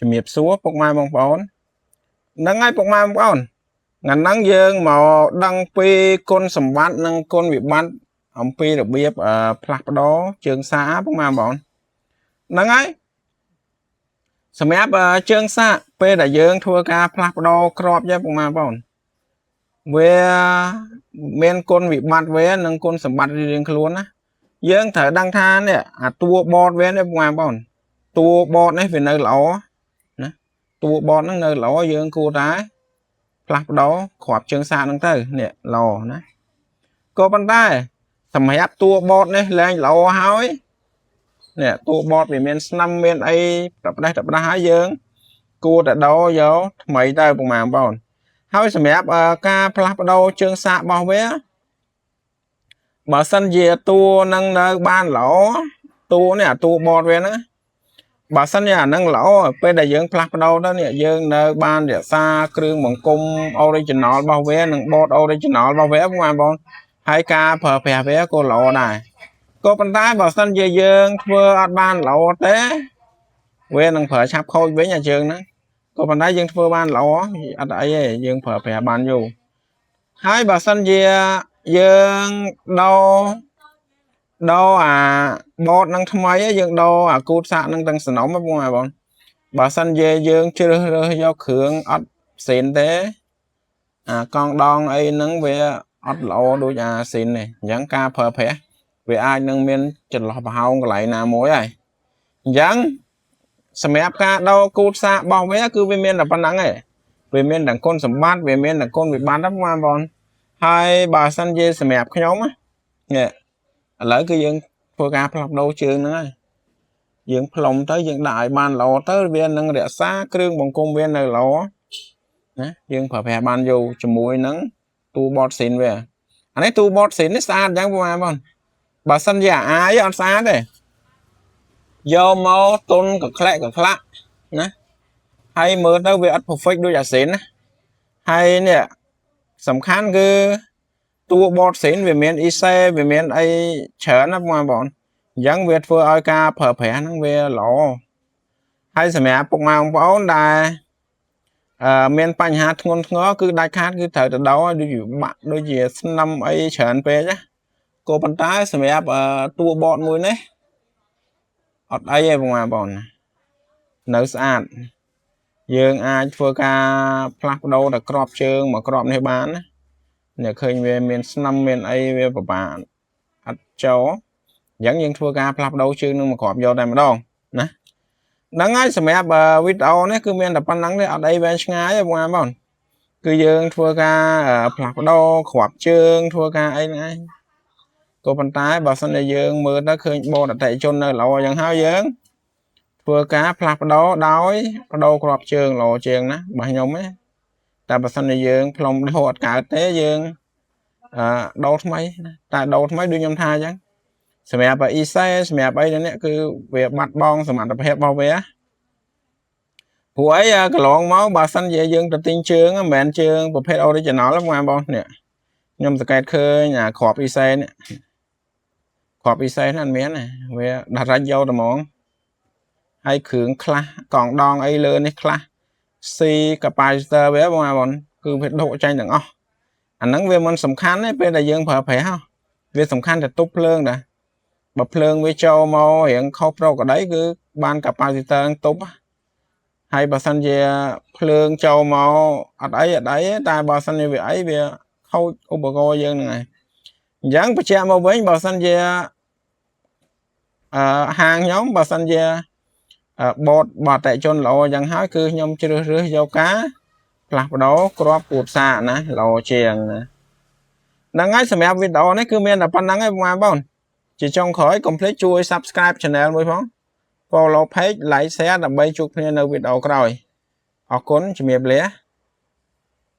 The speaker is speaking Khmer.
ជំរាបសួរពុកម៉ែបងប្អូនហ្នឹងហើយពុកម៉ែបងប្អូនថ្ងៃហ្នឹងយើងមកដឹងពីគុណសម្បត្តិនិងគុណវិបត្តិអំពីរបៀបផ្លាស់ប្ដូរជើងសាកពុកម៉ែបងប្អូនហ្នឹងហើយសម្រាប់ជើងសាកពេលដែលយើងធ្វើការផ្លាស់ប្ដូរគ្រាប់ចេះពុកម៉ែបងប្អូនវាមានគុណវិបត្តិវានិងគុណសម្បត្តិរៀងៗខ្លួនណាយើងត្រូវដឹងថានេះអាតួបតវានេះពុកម៉ែបងប្អូនតួបតនេះវានៅល្អណាតួបតហ្នឹងនៅល្អយើងគួរតែផ្លាស់ប្ដូរគ្រាប់ជើងសាកហ្នឹងទៅនេះល្អណាក៏ប៉ុន្តែសម្រាប់តួបតនេះលែងល្អហើយនេះតួបតវាមានស្នឹមមានអីប្រផ្ដេសប្រផ្ដាស់ហើយយើងគួរតែដូរយកថ្មីទៅពុកម៉ែបងប្អូនហើយសម្រាប់ការផ្លាស់ប្ដូរជើងសាករបស់វាបើសិនជាតួនឹងនៅបានល្អតួនេះអាតួបតវាហ្នឹងបើសិនជាអានឹងល្អពេលដែលយើងផ្លាស់ប្ដូរទៅនេះយើងនៅបានរក្សាគ្រឿងបង្គុំ original របស់វានិងបត original របស់វាបងប្អូនហើយការប្រើប្រាស់វាក៏ល្អដែរក៏ប៉ុន្តែបើសិនជាយើងធ្វើអត់បានល្អទេវានឹងប្រើឆាប់ខូចវិញអាជើងហ្នឹងក៏ប៉ុន្តែយើងធ្វើបានល្អអត់អីទេយើងប្រើប្រាស់បានយូរហើយបើសិនជាយើងដូរដូរអាបតនឹងថ្មីយើងដូរអាគូតសាកនឹងទាំងសំណុំបងប្អូនបើសិនជាយើងជ្រើសរើសយកគ្រឿងអត់ផ្សេងទេអាកង់ដងអីហ្នឹងវាអត់ល្អដូចអាស៊ីនទេអញ្ចឹងការប្រើប្រាស់វាអាចនឹងមានចន្លោះប្រហោងកន្លែងណាមួយហើយអញ្ចឹងសម្រាប់ការដូរគូតសាករបស់វាគឺវាមានតែប៉ុណ្្នឹងឯងវាមានទាំងគុណសម្បត្តិវាមានទាំងគុណវិបត្តិហ្នឹងបងប្អូនហើយបើសិនជាសម្រាប់ខ្ញុំនេះឥឡូវគឺយើងធ្វើការផ្លាស់ប្ដូរជើងហ្នឹងហើយយើងផ្លុំទៅយើងដាក់ឲ្យបានល្អទៅវានឹងរក្សាគ្រឿងបង្គុំវានៅល្អណាយើងប្រើប្រាស់បានយូរជាមួយនឹងទូបតស៊ីនវាអានេះទូបតស៊ីននេះស្អាតអញ្ចឹងបងប្អូនបើសិនជាអាយអត់ស្អាតទេយកមកទុនកក្លែកកក្លាក់ណាហើយមើលទៅវាអត់ perfect ដូចអាស៊ីនណាហើយនេះសំខាន់គឺតួបតស៊ីនវាមានអ៊ីសេវាមានអីច្រើនណាបងប្អូនអញ្ចឹងវាធ្វើឲ្យការប្រើប្រាស់ហ្នឹងវាល្អហើយសម្រាប់ពុកម៉ែបងប្អូនដែលអឺមានបញ្ហាធ្ងន់ធ្ងរគឺដាច់ខាតគឺត្រូវទៅដោដូចជាបាក់ដូចជាស្នឹមអីច្រើនពេកណាក៏ប៉ុន្តែសម្រាប់តួបតមួយនេះអត់អីទេបងប្អូននៅស្អាតយើងអាចធ្វើការផ្លាស់ប្ដូរតែក្របជើងមកក្របនេះបានណាអ្នកឃើញវាមានស្នឹមមានអីវាពិបាកអត់ចូលអញ្ចឹងយើងធ្វើការផ្លាស់ប្ដូរជើងនឹងមកក្របយកតែម្ដងណាហ្នឹងហើយសម្រាប់វីដេអូនេះគឺមានតែប៉ុណ្្នឹងទេអត់អីវែងឆ្ងាយទេបងប្អូនគឺយើងធ្វើការផ្លាស់ប្ដូរគ្រាប់ជើងធ្វើការអីហ្នឹងឯងក៏ប៉ុន្តែបើសិនជាយើងមើលទៅឃើញបតអតិជននៅល្អយ៉ាងហើយយើងធ្វើការផ្លាស់ប្ដូរដោយប្ដូរគ្រាប់ជើងល្អជាងណារបស់ខ្ញុំទេតែបើសិនជាយើងផ្លុំដូរអត់កើតទេយើងអឺដូរថ្មីណាតែដូរថ្មីដូចខ្ញុំថាអញ្ចឹងសម្រាប់អ៊ីសេសម្រាប់អីនេះគឺវាបាត់បង់សមត្ថភាពរបស់វាព្រោះអីកន្លងមកបើសិនជាយើងទៅទិញជើងមិនមែនជើងប្រភេទ original ទេបងប្អូននេះខ្ញុំសង្កេតឃើញអាគ្រាប់អ៊ីសេនេះគ្រាប់អ៊ីសេហ្នឹងអត់មានទេវាដាក់រាច់យកតែហ្មងហើយគ្រឿងខ្លះកង់ដងអីលើនេះខ្លះ C capacitor វាបងប្អូនគឺវាដកចេញទាំងអស់អាហ្នឹងវាមិនសំខាន់ទេពេលដែលយើងប្រើប្រាស់វាសំខាន់តែទប់ភ្លើងដែរបើភ្លើងវាចូលមករៀងខុសប្រក្រតីគឺបាន capacitor នឹងទប់ហើយបើសិនជាភ្លើងចូលមកអត់អីអត់អីតែបើសិនជាវាអីវាខូចឧបករណ៍យើងហ្នឹងហើយអញ្ចឹងបញ្ជាក់មកវិញបើសិនជាហាងខ្ញុំបើសិនជាបតបតិជនល្អយ៉ាងហើយគឺខ្ញុំជ្រើសរើសយកការផ្លាស់ប្ដូរគ្រាប់គូតសាកណាល្អជាងណាហ្នឹងហើយសម្រាប់វីដេអូនេះគឺមានតែប៉ុណ្្នឹងឯងបងប្អូនជាចុងក្រោយកុំភ្លេចជួយ Subscribe Channel មួយផង Follow Page, Like, Share ដើម្បីជួបគ្នានៅវីដេអូក្រោយអរគុណជំរាបលា។